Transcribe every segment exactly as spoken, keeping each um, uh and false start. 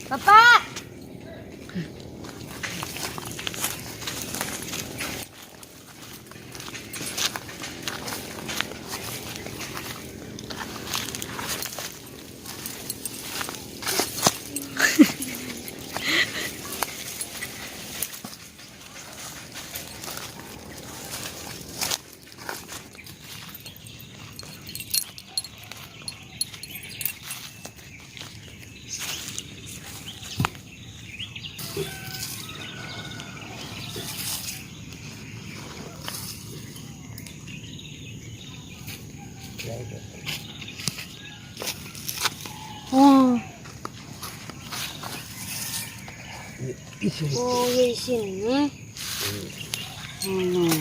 Bapak. Oh. Isin. Oh, ya isin. Hmm. Hmm.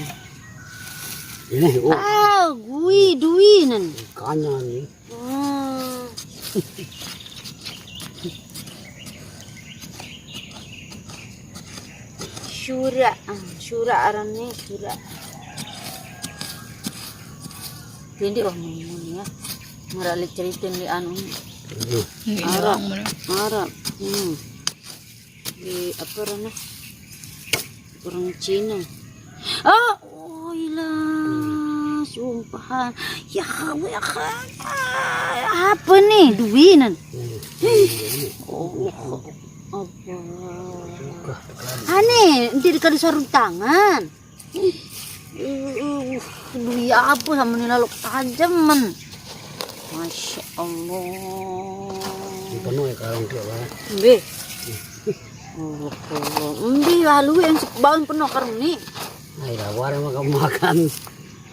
Ini, oh. Ah, gui, duinan. Ikannya nih. Hmm. Sura, ah, sura arannya sura. Jadi orang ini ya. Meralik cerita di anu. Hmm. Ini Arab. Orang mana? Arab. Hmm. Di apa rana? Orang Cina. Oh, oh ilah, sumpahan. Ya, ya, apa nih duinan? Oh, apa? Aneh, nanti dikali sarung tangan. Uh, uh, duit apa sama nih lalu tajaman. Masya Allah. Penuh ya karung dia, Bang. Mbe. Allah, Allah. Mbe lalu yang bangun penuh karung nih. Nah, ya, warna makan, makan.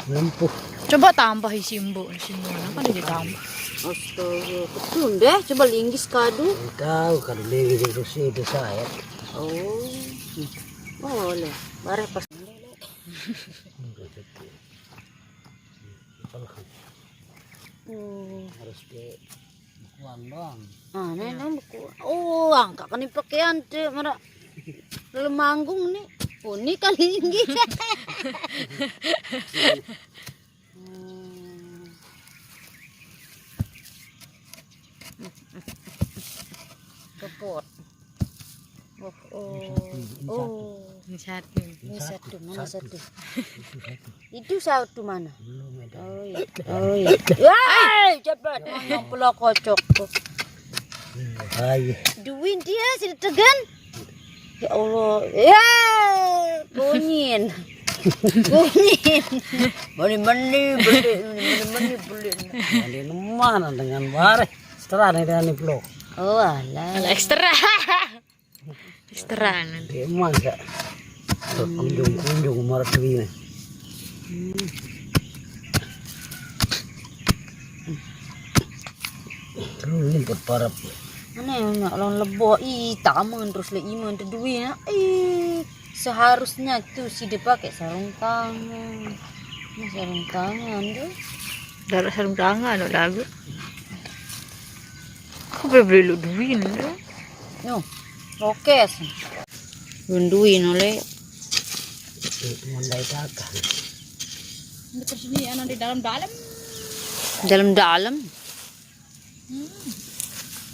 Lempuh. Coba tambah isi embuk, isi embuk. Kan dia tambah. Astaga, betul deh. Coba linggis kadu. Tahu kadu linggis itu sih itu saya. Oh. Boleh. Bareh pas. Hmm. Harus ke bukuan doang. Ah, ini nang buku. Oh, angkat kan pakaian tuh, mara. Lalu manggung nih. Oh, ini kali ini. Hmm. Kepot. Oh, oh. Ini satu, ini satu. Oh. Ini satu. Ini satu. Mana satu? Satu. Satu. Itu satu mana? Belum ada. Oh iya. Oh iya. Wah, cepat. Mana pelakocok tuh. Iya, iya. Duin dia sini tegan. Ya Allah. Ya, bunyin. Bunyin. Meni-meni beli, meni-meni beli. Meni mana dengan bareh? Setelah nih dengan vlog. Oh, alah. Alah, ekstra. Ekstra nanti. Dia emang gak kunjung-kunjung marah duit nih. Hmm. Terus ini parap. Mana yang nak lawan lebo? Ih, taman terus le iman tu duit nak. Ih, seharusnya tu si dia pakai sarung tangan. Nah, sarung tangan tu. Darat sarung tangan tu lagu. Aku boleh beli lu duit tu. No, rokes. Duit oleh. Mandai kakak. Ini terus ini anak di dalam-dalam. Dalam-dalam. Hmm.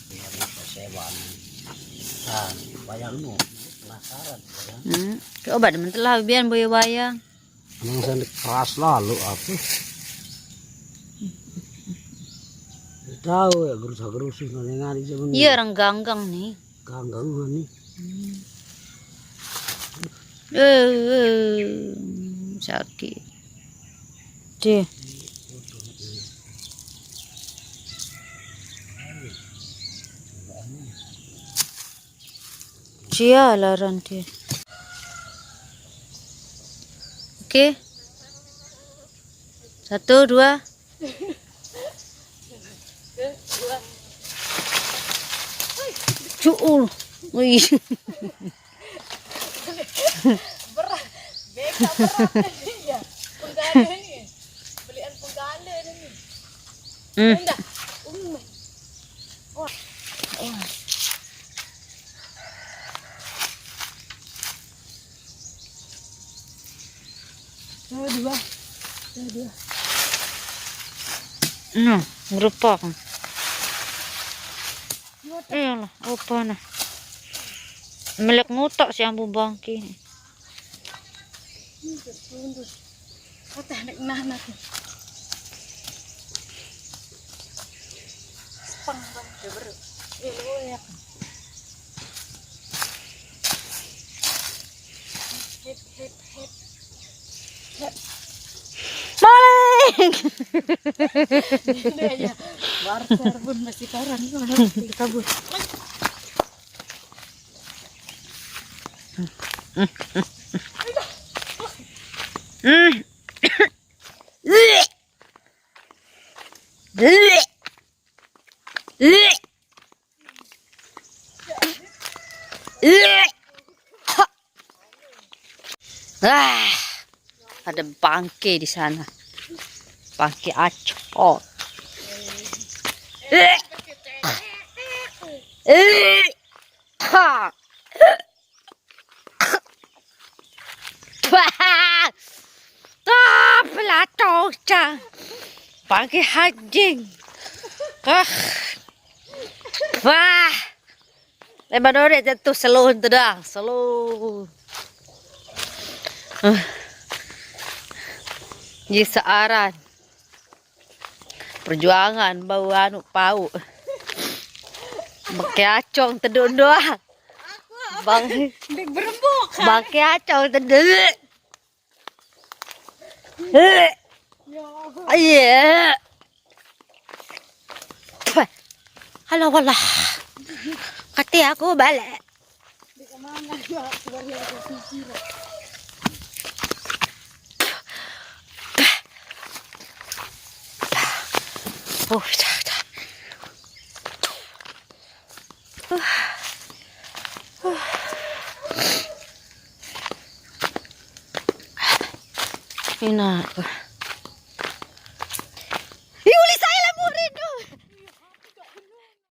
Biar nak sewa. Ah, bayang no. Penasaran, ya. Hmm. Coba deh, mentelah biar boya bayang. Emang saya keras lalu apa? Tahu ya, gerusa-gerusu, nengah di zaman. Iya, orang ganggang nih. Ganggang nih. Hmm. Eh, eh, sakit. Deh. Cia laran dia. Oke. Satu, dua. Cuul. Wih. Berat. Beka berat. Iya. Penggala ni. Belian penggala ni. Hmm. Indah. Hmm. Wah. Wah. Dua, dua. Dua, dua. Nah, ngerupak. Iyalah, apa nah? Melek ngutak si Ambu bangke. Kata nek nah nah. Sepeng bang, coba. Eh, lo ya. Hep, hep, hep. Hep. Maling. Ini aja. Warga pun masih parang, mana kabur. Hmm. Ah, ada bangke di sana. Bangke acor. Ha. Wah. Ah, pelacong, Cang. Pakai anjing. Ah. Wah. Lebar dore jatuh, selo tu dah, selo. Ah. Ji searan. Perjuangan bau anu pau. Pakai acong tedun doang. Bang, Dek berembuk. Pakai acong tedun. Iya. Halo, wallah. Kata aku balik. Oh, dah, dah. Ina.